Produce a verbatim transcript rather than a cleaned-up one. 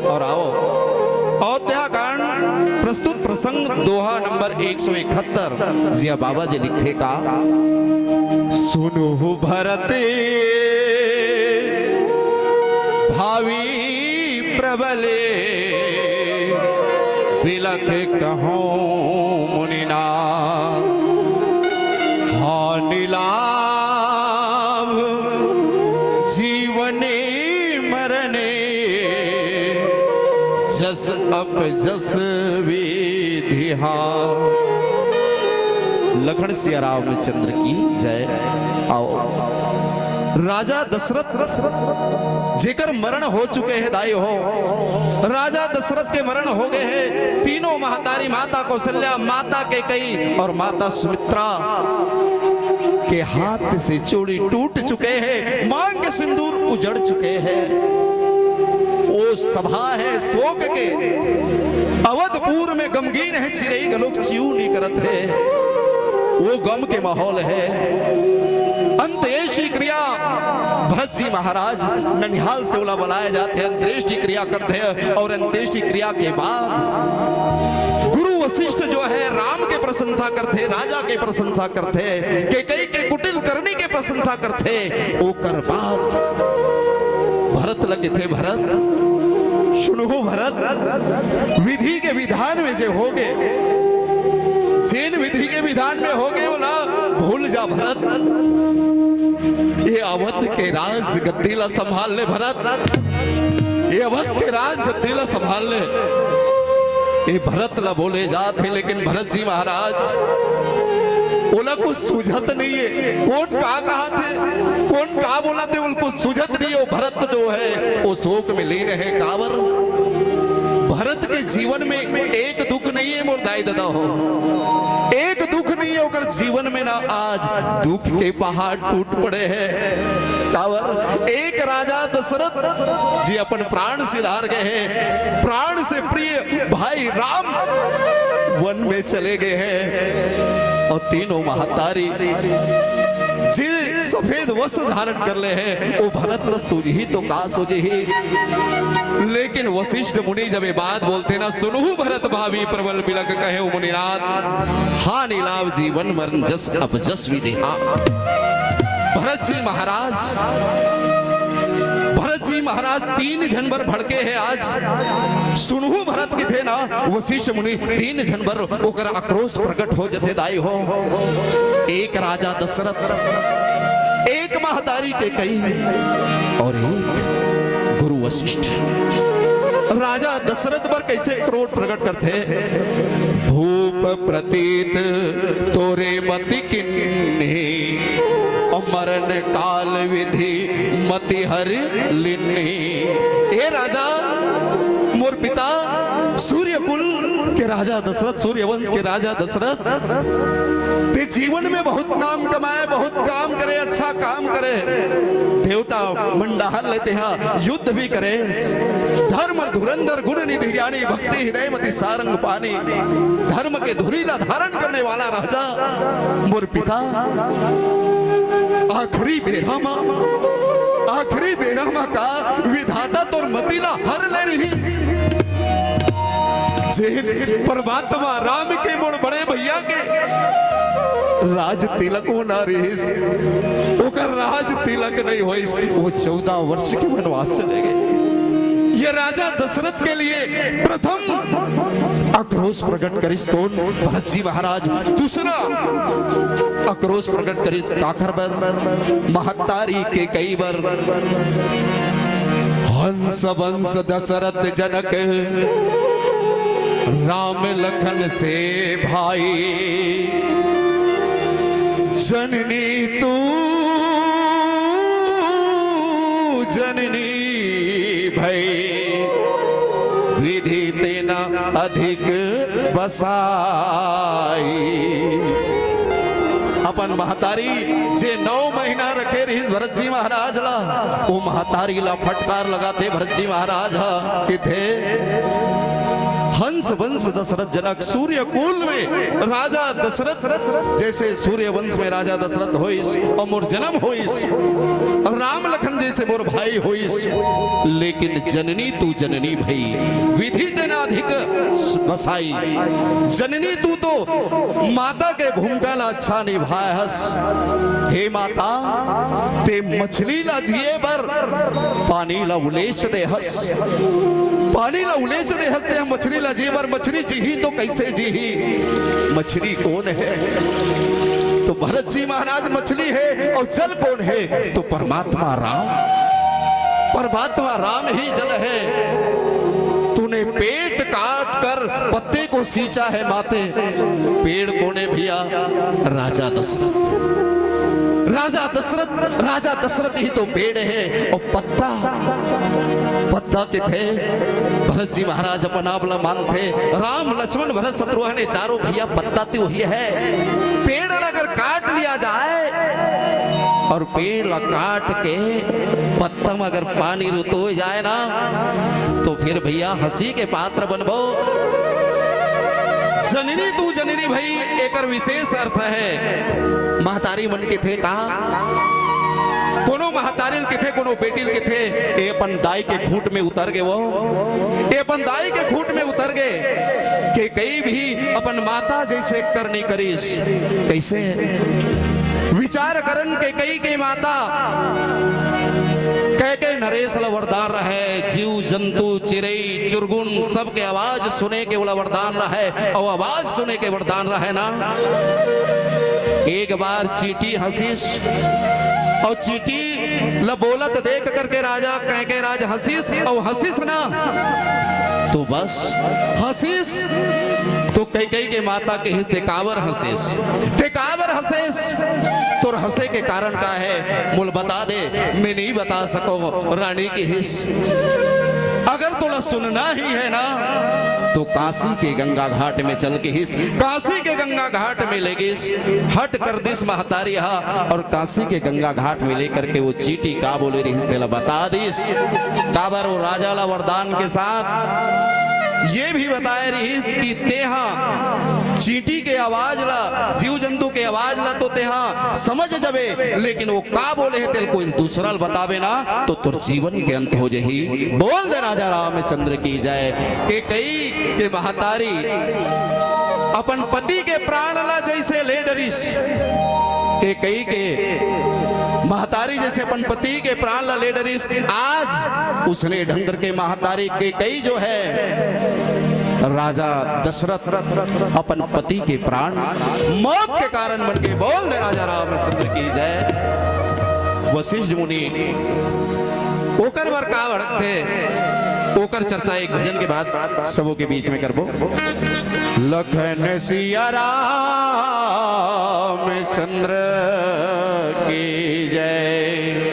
और आओ, अयोध्या कांड प्रस्तुत प्रसंग दोहा नंबर एक सौ इकहत्तर। जिया बाबा जी लिखथे का, सुनहु भरत भावी प्रबल बिलख कहूँ मुनिना, हानि लाभ जीवने मरने जस अपजस विधि। हाँ, लखन सिया रामचंद्र की जय। आओ, राजा दशरथ जेकर मरण हो चुके हे दाई हो, राजा दशरथ के मरण हो गए हे। तीनों महतारी, माता कौशल्या, माता कैकई और माता सुमित्रा के हाथ से चूड़ी टूट चुके हे, मांग के सिंदूर उजड़ चुके हे। ओ सभा हे शोक के, अवधपुर में गमगीन हे, चिरई घलोक चिऊ नइ करत हे। वो गम के माहौल हे। अंत्येष्टि क्रिया, भरत जी महाराज ननिहाल से ओला बलाए जाथे, अंत्येष्टि क्रिया करथे और अंत्येष्टि क्रिया के बाद गुरु वशिष्ठ जो हे राम के प्रशंसा करथे, राजा के प्रशंसा करथे, कैकई के कुटिल करनी के प्रशंसा करथे। ओकर बाद भरत ल कथे, भरत, सुनहु भरत, विधि के विधान में जे होगे, जेन विधि के विधान में होगे, ओला भूल जा भरत। ये अवध के राजगद्दी ला संभाल ले भरत, ये अवध के राजगद्दी ला संभाल ले। ये भरत ला बोले जात हे, लेकिन भरत जी महाराज, ओला कुछ सूझत नइ हे। कोन का कहत हे, कोन का बोलत हे, ओला कुछ सूझत नइ हे। वो भरत जो हे, वो शोक में लीन हे। काबर? भरत के जीवन में एक दुख नइ हे, मोर दाई ददा हो, एक दुख नइ हे ओकर जीवन में ना। आज दुख के पहाड़ टूट पड़े हे। काबर? एक राजा दशरथ जी अपन प्राण सिधार गए हे, प्राण से प्रिय भाई राम वन में चले गए हे, और तीनों महतारी जे सफेद वस्त्र धारण कर ले हे, वो भरत ल सूझही तो का सूझही। लेकिन वशिष्ठ मुनि जब ये बात बोलथे ना, सुनहु भरत भावी प्रबल बिलख कहेउ मुनिनाथ, हानि लाभ जीवन मरण जस अपजस विधि। हाँ, भरत जी महाराज, भरत जी महाराज तीन झन बर भड़के हे आज। सुनहु भरत कथे ना, वशिष्ठ मुनि तीन झन बर ओकर आक्रोश प्रकट हो जथे दाई हो। एक राजा दशरथ, एक महतारी कैकई और एक गुरु वशिष्ठ। राजा दशरथ बर कैसे क्रोध प्रकट करथे? भूप प्रतीत तोरे मति किन्ही, और मरण काल विधि मति हरि लिन्ही। हे राजा, मोर पिता, सूर्य कुल के राजा दशरथ, सूर्यवंश के राजा दशरथ, ते जीवन में बहुत नाम कमाए, बहुत काम करे, अच्छा काम करे। देवता मंडहर ले तेहा युद्ध भी करे, धर्म धुरंधर गुण निधि ज्ञानी, भक्ति हृदय मति सारंग पानी, धर्म के धुरी ला धारण करने वाला राजा मोर पिता, आखिरी बेरा मा, आखिरी बेरा मा का विधाता तोर मति ला हर ले रिहिस। जेन परमात्मा राम के मोर बड़े भैया के राज तिलक होना रिहिस, ओकर राज तिलक नइ होइस, वो चौदह वर्ष के वनवास चले गए। ये राजा दशरथ के लिए प्रथम आक्रोश प्रकट करिस कोन? भरत जी महाराज। दूसरा आक्रोश प्रकट करिस काखर बर? महतारी कैकई बर। हंस वंश दशरथ जनक राम लखन से भाई, जननी तू जननी भई, विधि तेना अधिक बसाई। अपन महतारी जे नौ महीना रखे रहिस भरत जी महाराज ला, वो महतारी ला फटकार लगाथे भरत जी महाराज ह, कथे, हंस वंश दशरथ जनक, सूर्य कुल में राजा दशरथ जैसे सूर्य वंश में राजा दशरथ होइस अउ मोर जन्म होइस, अउ राम लखन जैसे मोर भाई होइस, लेकिन जननी तू जननी भई, विधि तेना अधिक बसाई। जननी तू तो माता के भूमिका ला अच्छा निभाए हस। हे माता, ते मछली ला जिए बर पानी ला उलेच दे हस। पानी ला उलेच दे हस, ते मछली ला जिए बर। मछली जीही तो कैसे जीही? मछली कौन है? तो भरत जी महाराज मछली है, अउ जल कौन है? तो परमात्मा राम। परमात्मा राम ही जल है। तूने पेड़ काट कर पत्ते को सींचा है माते। पेड़ कौन है भैया? राजा दशरथ। राजा दशरथ, राजा दशरथ ही तो पेड़ है। अउ पत्ता, पत्ता किथे? भरत जी महाराज अपन आप ला मानथे। राम, लक्ष्मण, भरत, शत्रुघ्न, ये चारों भैया पत्ता तो वही है। पेड़ ला अगर काट लिया जाए अउ पेड़ ला काट के पत्ता में अगर पानी रुतो जाए ना, तो फिर भैया हंसी के पात्र बनबो। जननी तू जननी भई, एकर विशेष अर्थ है। महतारी मन किथे का, कोनो महतारी ल किथे, कोनो बेटी ल किथे, ए अपन दाई के खूंट में उतर गे वो, ए अपन दाई के खूंट में उतर गे। केकई भी अपन माता जैसे करनी करिस। कैसे? विचार करन केकई के माता कैके नरेश ला वरदान रहे, जीव जंतु, चिरई, चुरगुन, सबके आवाज सुने के ओला वरदान रहे, अउ आवाज सुने के वरदान रहे ना। एक बार चींटी हंसिस, अउ चींटी ला बोलत देख करके राजा कैके राज हंसिस, अउ हंसिस ना, तो बस हंसिस। तो कैकई के माता किहिस, "ते काबर हंसेस? ते काबर हंसेस? तोर हंसे के कारण का है? मोला बता दे, मैं नहीं बता सकंव।" रानी किहिस, "अगर तोला सुनना ही है ना, तो काशी के गंगा घाट में चल," किहिस। काशी के गंगा घाट में ले गिस, हट कर दिस महतारी हा, अउ काशी के गंगा घाट में लेकर के वो चींटी का बोले रहिस, तेला बता दिस। काबर वो राजा ला वरदान के साथ ये भी बताए रहिस कि तेहा चींटी के आवाज ला, जीव जंतु के आवाज ला तो तेहा समझ जबे, लेकिन वो का बोले हे तेला कोई दूसरा ला बताबे ना, तो तोर जीवन के अंत हो जही। बोल दे राजा रामचंद्र की जय। केकई के महतारी अपन पति के प्राण ला जैसे ले डरिस, केकई के महतारी जैसे अपन पति के प्राण ला ले डरिस, आज उसने ढंग के महतारी केकई जो है, राजा दशरथ अपन पति के प्राण मौत के कारण बन गे। बोल दे राजा रामचंद्र की जय। वशिष्ठ मुनि ओकर बर का भड़कथे, ओकर चर्चा एक भजन के बाद सबो के बीच में करबो। लखन सिया रामचंद्र की जय।